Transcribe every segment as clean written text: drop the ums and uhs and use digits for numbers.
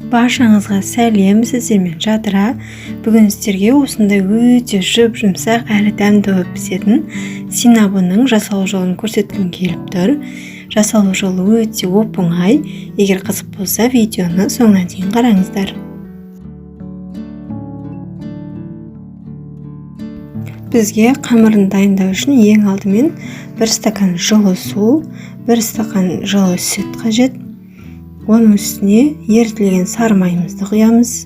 Баршаңызға сәлем, сіздермен Жадыра. Бүгін сіздерге осындай өте жұп-жұмсақ әрі дәмді болып пісетін синнабонның жасалу жолын көрсеткім келіп тұр. Жасалу жолы өте оп-оңай. Егер қызық болса, видеоны соңына дейін қараңыздар. Бізге қамырын дайындау үшін ең алдымен 1 стакан жылы су, 1 стакан жылы сүт қажет. Оның үстіне ерітілген сары майымызды құямыз.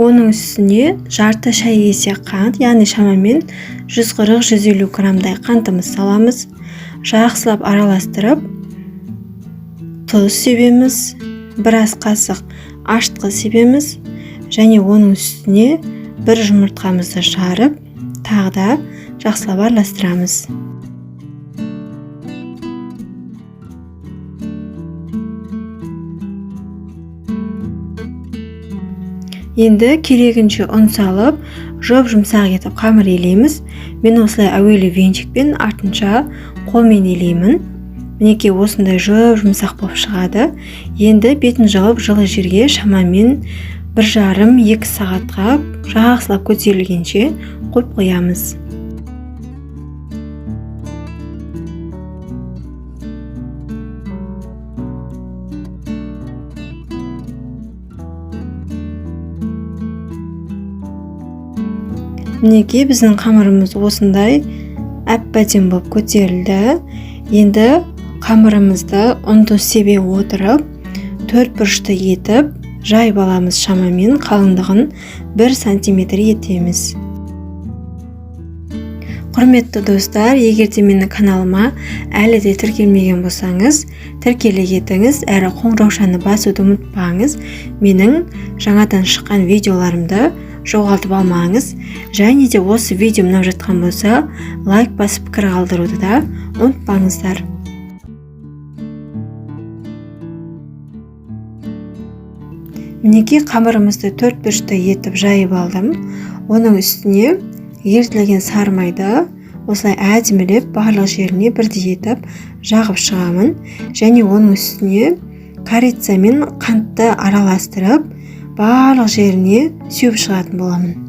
Оның үстіне жарты шай кесе қант, яғни шамамен 140-150 граммдай қантымыз саламыз. Жақсылап араластырып, тұз себеміз, біраз қасық ашытқы себеміз және оның үстіне бір жұмыртқамызды жарып, тағы да жақсылап араластырамыз. Енді керегінше ұн салып, жұп-жұмсақ етіп қамыр елейміз. Мен осылай әуелі венчикпен, артынша қолмен елеймін. Мінекей осындай жұп-жұмсақ болып шығады. Енді бетін жауып жылы жерге шамамен 1,5-2 сағатқа жақсылап көтерілгенше қойып қоямыз. Мінекей біздің қамырымыз осындай әп-әдемі болып көтерілді. Енді қамырымызды ұнды себе отырып, төрт бұрышты етіп жайып аламыз, шамамен қалыңдығын 1 сантиметр етеміз. Құрметті достар, егер де менің каналыма әлі де тіркелмеген болсаңыз, тіркеле кетіңіз, әрі қоңыраушаны басуды ұмытпаңыз. Менің жаңадан шыққан видеоларымды жоғалтып алмаңыз. Және де осы видео ұнап жатқан болса, лайк басып пікір қалдыруды да ұмытпаңыздар. Мінекей қамырымызды төрт бұрышты етіп жайып алдым. Оның үстіне ерітілген сары майды осылай әдемілеп барлық жеріне бірдей етіп жағып шығамын. Және оның үстіне корица мен қантты араластырып, барлық жеріне сеуіп шығатын боламын.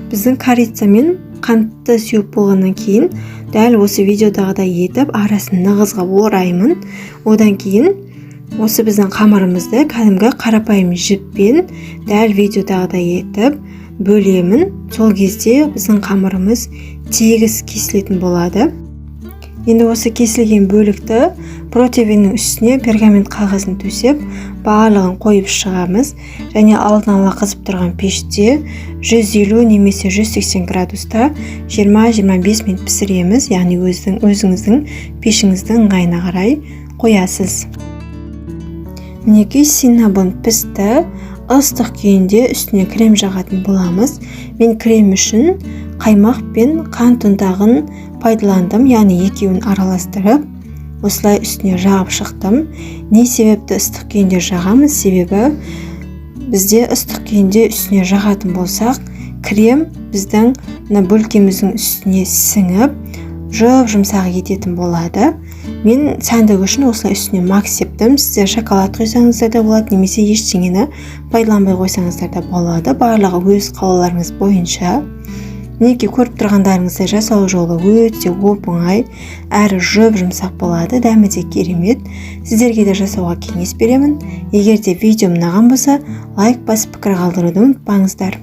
Біздің корица мен қантты сеуіп болғаннан кейін дәл осы видеодағыдай етіп арасын нығызға ораймын. Одан кейін осы біздің қамырымызды кәдімгі қарапайым жіппен дәл видеодағыдай етіп бөлемін. Сол кезде біздің қамырымыз тегіс кесілетін болады. Енді осы кесілген бөлікті противеннің үстіне пергамент қағазын төсеп, барлығын қойып шығамыз. Және алдын ала қызып тұрған пеште 150 немесе 180 градуста 20-25 минут пісіреміз. Яғни өзіңіздің пешіңіздің ыңғайына қарай қоясыз. Мінекей синнабон пісті. Ыстық күйінде үстіне крем жағатын боламыз. Мен крем үшін қаймақ пен қант ұнтағын пайдаландым, яғни екеуін араластырып осылай үстіне жағып шықтым. Не себепті ыстық күйінде жағамыз? Себебі бізде ыстық күйінде үстіне жағатын болсақ, крем біздің мына бөлкеміздің үстіне сіңіп, жұп-жұмсақ ететін болады. Мен сәндік үшін осылай үстіне мак септім. Сіздер шоколад құйсаңыздар да болады, немесе ештеңені пайдаланбай қойсаңыздар да болады. Барлығы өз қалауларыңыз бойынша. Мінекей көріп тұрғандарыңыздай жасау жолы өте оп-оңай, әрі жұп-жұмсақ болады, дәмі де керемет. Сіздерге де жасауға кеңес беремін. Егер де видеом ұнаған болса, лайк басып пікір қалдыруды ұмытпаңыздар.